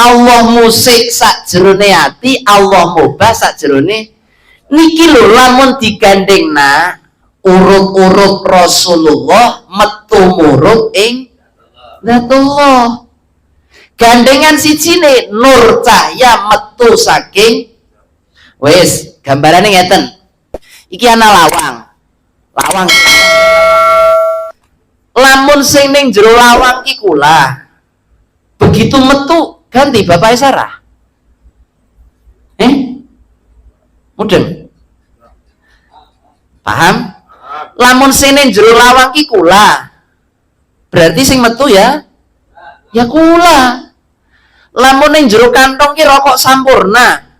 Allah musik sak jerone ati, Allah mubah sak jerone niki lho. Lamun digandengna urut-urut Rasulullah metu murut ing Zatullah, gandengan sijine nur cahya metu saking, wis gambarane ngeten iki, ana lawang. Lawang, lamun sing ning jero lawang ki kula, begitu metu ganti Bapak Sarah, eh, mudeng? Paham? Lamun sing ning jero lawang ki kula, berarti sing metu ya ya kula. Lamun ning jero kantong ki rokok Sampoerna,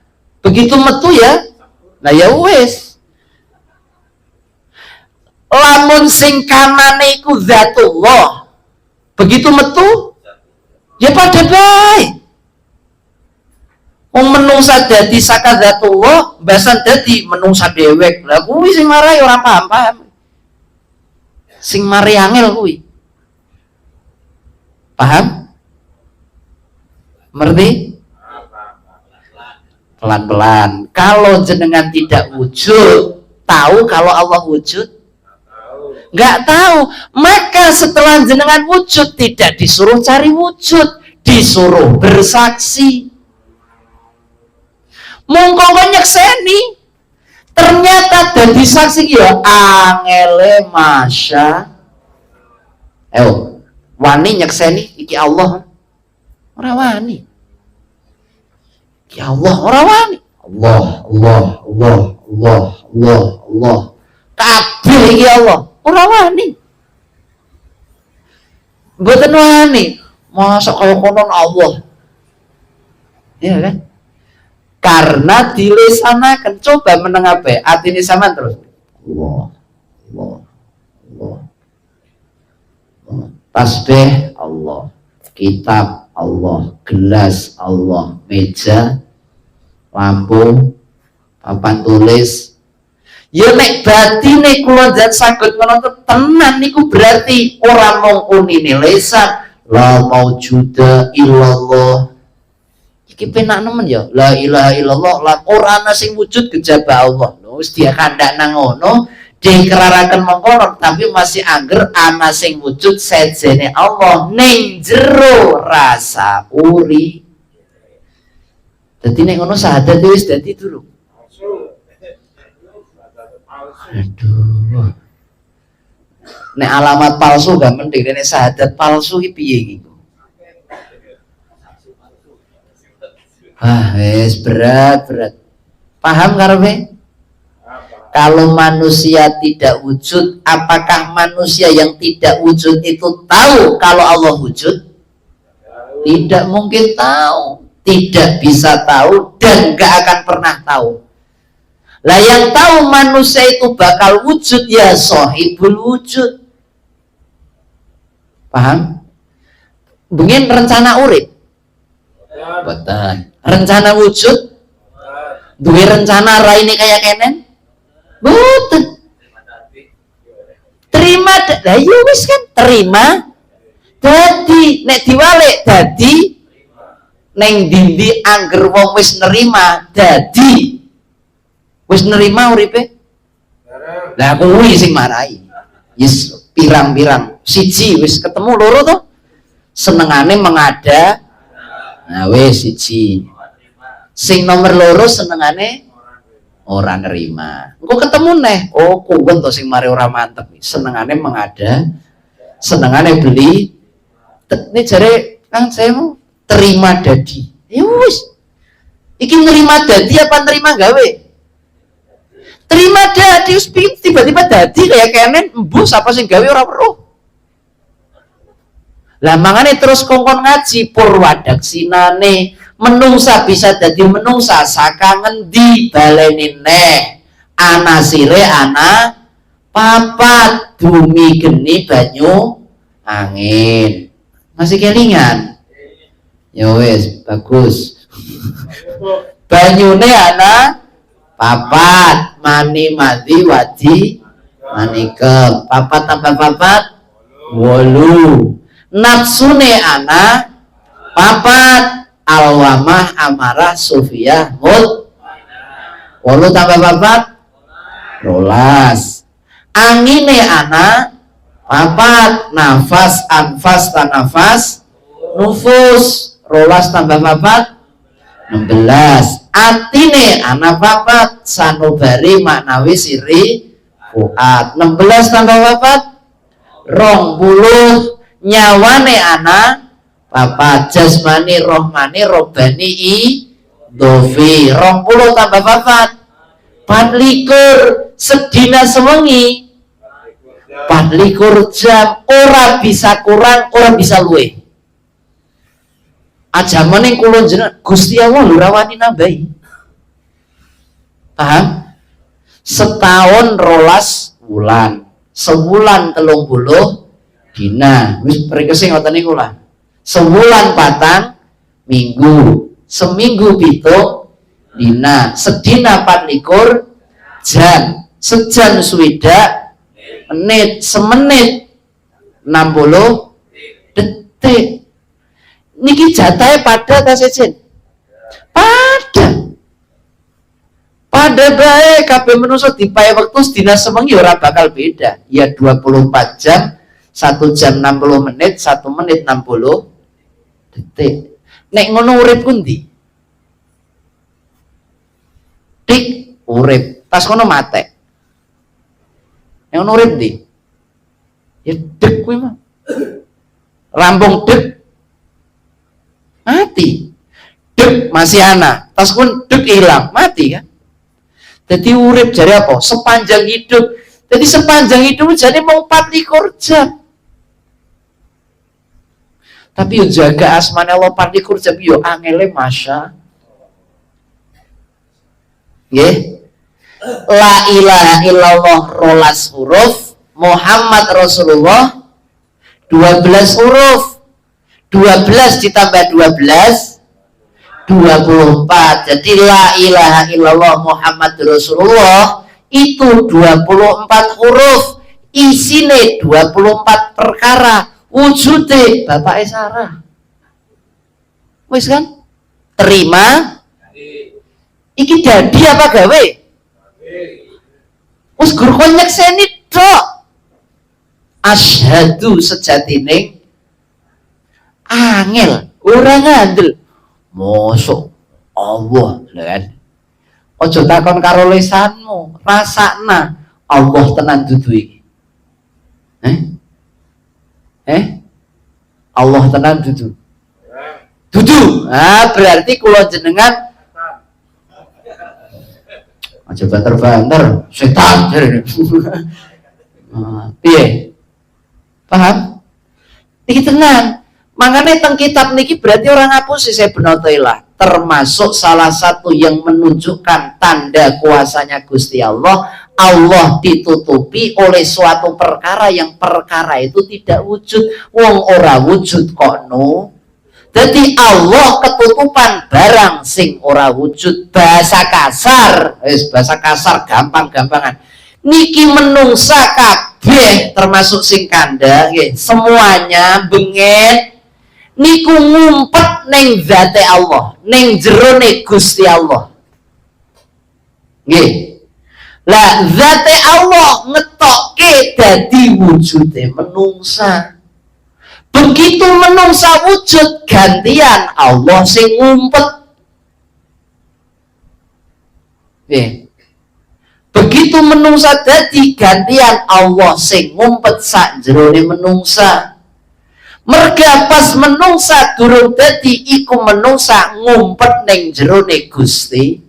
begitu metu ya, nah, ya wis. Lamun sing kanane iku Zatullah, begitu metu ya pada baik. Wong menungsa dadi saka Zatullah, basan dadi menungsa dewek. Lah, kuwi sing marai ora paham-paham, sing mari angel kuwi. Paham? Ngerti? Pelan-pelan. Kalau jenengan tidak wujud, tahu kalau Allah wujud? Nggak tahu. Maka setelah jenengan wujud, tidak disuruh cari wujud, disuruh bersaksi. Mongko nyekseni. Ternyata dadi saksi ya angele masya. Ayo, wani nyekseni iki Allah? Ora wani. Ya Allah, ora wani. Allah, Allah, Allah, Allah, Allah, Allah. Kabeh iki Allah, ora wani. Mboten wani. Masa kaya konon Allah? Iya kan? Karena dilesanaken. Coba meneng ape? Atine sampean terus. Allah, Allah, Allah. Allah. Tasbih Allah, kitab Allah, gelas Allah, meja, lampu, papan tulis. Ya nek batine kula jan saged ngono tenan niku berarti ora mung unine lesan la maujuda illallah. Iki penak nemen ya. La ilaha illallah, lan ora ana sing wujud kejaba Allah. Lho, wis dia kandak nang ngono, dikeraraken mengkono, tapi masih angger ana sing wujud sejene Allah ning jero rasa uri. Dadi nek ngono syahadat wis dadi dulu. Aduh. Nek alamat palsu gak mending, nek syahadat palsu iki piye iki? Ah, wis berat, berat. Paham karepe? Kalau manusia tidak wujud, apakah manusia yang tidak wujud itu tahu kalau Allah wujud? Tidak mungkin tahu, tidak bisa tahu, dan gak akan pernah tahu. Lah, yang tahu manusia itu bakal wujud ya sohibul wujud. Paham? Mungkin rencana urip. Betul. Rencana wujud? Duwe rencana raine kaya kenen? Betul. Terima, lah ya wis kan terima. Dadi nek diwalik dadi neng dindi, angger wong wis nerima dadi, wis nerima uripe. Lah, kuwi sing marai. Yes, pirang-pirang. Siji wis ketemu, loro tuh. Senengane mengada. Nah, wis siji. Sing nomor loro senengane ora nerima. Engko ketemu neh, oh, kuwen to sing mari ora mantep. Senengane mengada, senengane beli. Ini jare Kang saya mau terima dadi. Ya wis. Iki nerima dadi apa nerima gawe? Terima dadi, wis tiba-tiba dadi kayak kenen, embuh sapa sing gawe ora weruh. Lah, mangane terus kongkon ngaji purwadaksinane, menungsa bisa dadi menungsa saka ngendi? Baleni neh, anasire ana papat: bumi, geni, banyu, angin. Masih kelingan ya? Wis, bagus. Banyune ana papat: mani, madzi, wadi, manikem. Papat tambah papat 8. Nafsune ana papat: Alwamah, amarah, sufiyah, mut. 8 tambah 4, 12. Angine ana 4, nafas, anfas, tanafas, nufus. 12 tambah 4, 16. Atine ana 4, sanubari, maknawi, siri, fuad. 16 tambah 4, 20. Nyawane ana 4, jasmani, rohmani, robani, idhofi. 20 tambah 4, 24. Sedina sewengi 24 jam, ora bisa kurang, ora bisa luwih. Aja meneh kula jenengan, Gusti Allah lho ora wani nambahi. Paham? Setahun 12 wulan, sewulan 30 dina. Wis prekese ngoten niku lah. Sewulan 4 minggu, seminggu 7 dina, sedina 24 jam, sejam 60 menit, semenit 60 detik. Niki jatahe pada ta sejen? Pada. Pada bae kabeh menungso dipai wektu sedina sewengi ora bakal beda. Ya 24 jam, 1 jam 60 menit, 1 menit 60 detik. Nek ngono urip pundi? Dik urip, pas kono mate. Nek ngono urip ndi? Ya dek kuwi mah. Rampung dek mati. Dek masih ana, tas pun dek hilang, mati kan? Jadi urip jare apa? Sepanjang hidup. Jadi sepanjang hidup jadi mau 24 jam. Tapi yo jaga asmane Allah 24 jam yo angele, masya. Nggih. La ilaha illallah 12 huruf, Muhammad Rasulullah 12 huruf. 12 ditambah 12, 24. Jadi la ilaha illallah Muhammad Rasulullah itu 24 huruf, isine 24 perkara, wujude Bapak Sarah. Wis kan? Terima. Iki dadi apa gawe? Wis gur kon nyekseni tok. Asyhadu sejatine angel, ora ngandel. Mosok Allah lho kan. Aja takon karo lisanmu, rasakna Allah tenan dudu iki. Eh? Eh? Allah tenan dudu. Dudu. Ah, berarti kula jenengan aja banter-banter, setan. Ah, piye? Paham? Iki tenan. Makanya teng kitab niki berarti ora ngapusi saya benotoilah. Termasuk salah satu yang menunjukkan tanda kuasanya Gusti Allah, Allah ditutupi oleh suatu perkara yang perkara itu tidak wujud. Wong ora wujud kok no. Jadi Allah ketutupan barang sing ora wujud. Bahasa kasar, wis bahasa kasar gampang-gampangan. Niki menungsa kabeh termasuk sing kandha nggih, semuanya bengen niku ngumpet neng zate Allah, neng jerone Gusti Allah. Nggih. Lah zate Allah ngetokke dadi wujude menungsa. Begitu menungsa wujud, gantian Allah sing ngumpet. Nggih. Begitu menungsa dadi, gantian Allah sing ngumpet sak jerone menungsa. Merga pas menungsa durung dadi iku menungsa ngumpet ning jerone Gusti.